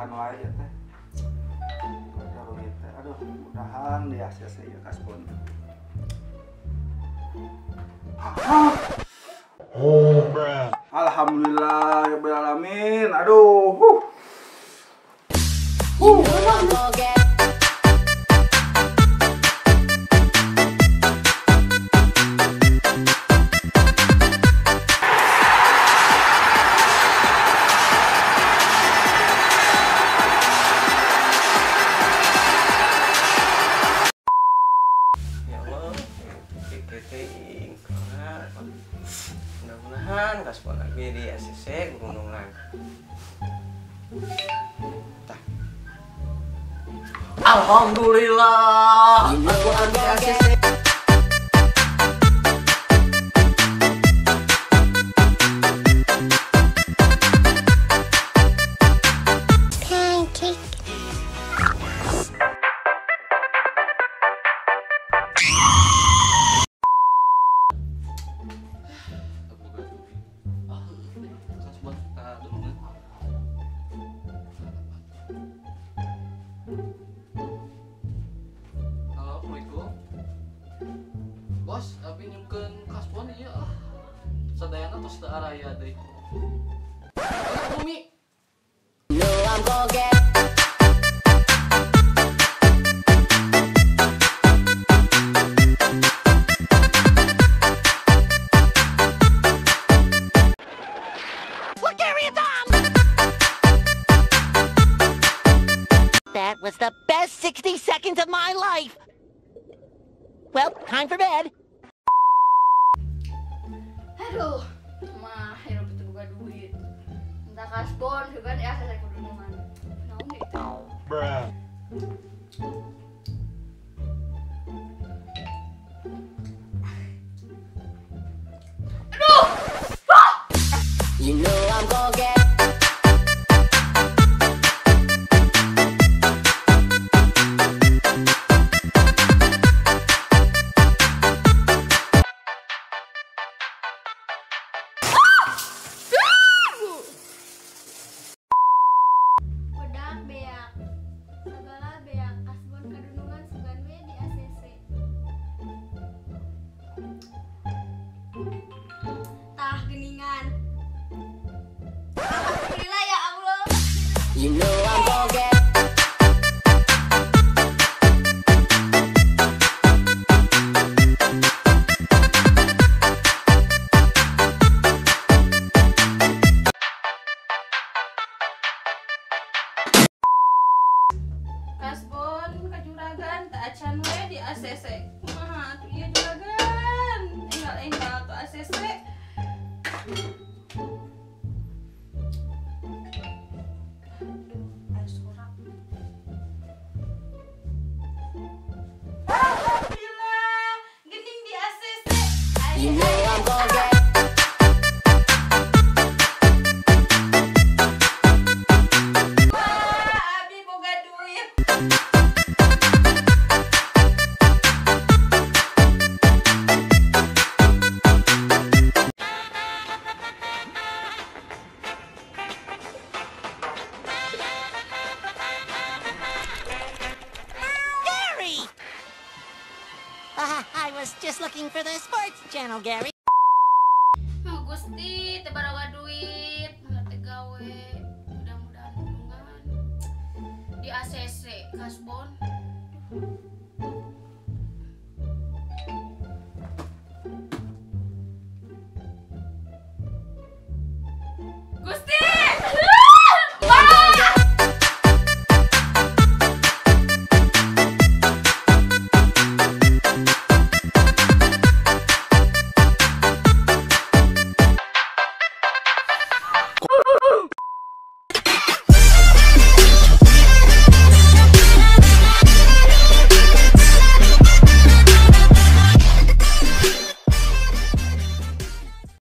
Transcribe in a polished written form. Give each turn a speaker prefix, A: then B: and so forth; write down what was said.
A: pisan wae ieu teh. Boga duit teh. Aduh, mudahan di ACC ieu kasbon. Oh, alhamdulillah ya rabbil alamin. Aduh.
B: Ya Allah, mudah-mudahan kasbon lagi di ACC gunungan. Alhamdulillah, kasbon di ACC.
C: Pancake.
D: Bos, abi nyungkeun kasbon ieu ah. Sadayana tos teu araya deui. Bumi.
C: That was the best 60 seconds of my life. Well, time for bed.
E: Aduh, mah hirup itu boga duit. Entah kasbon juga ya saya kudunungan. Naon gitu.
A: Bruh.
E: Aduh. Ah!
C: You know I'm gonna get.
E: Tah geningan. Alhamdulillah ya Allah.
C: You know I'm gonna get.
F: Kasbon ka juragan teu acan we di ACC. Kumaha atuh ieu juragan? Enggal-enggal tuh ACC. Alhamdulillah, gening di ACC.
C: You know I'm gonna get.
F: Wah, abi boga duit.
C: Gary! I was just looking for the sports channel, Gary.
E: Oh, Gusti, teu baroga duit, teu gawe. Mudah-mudahan dunungan di ACC kasbon. Gusti!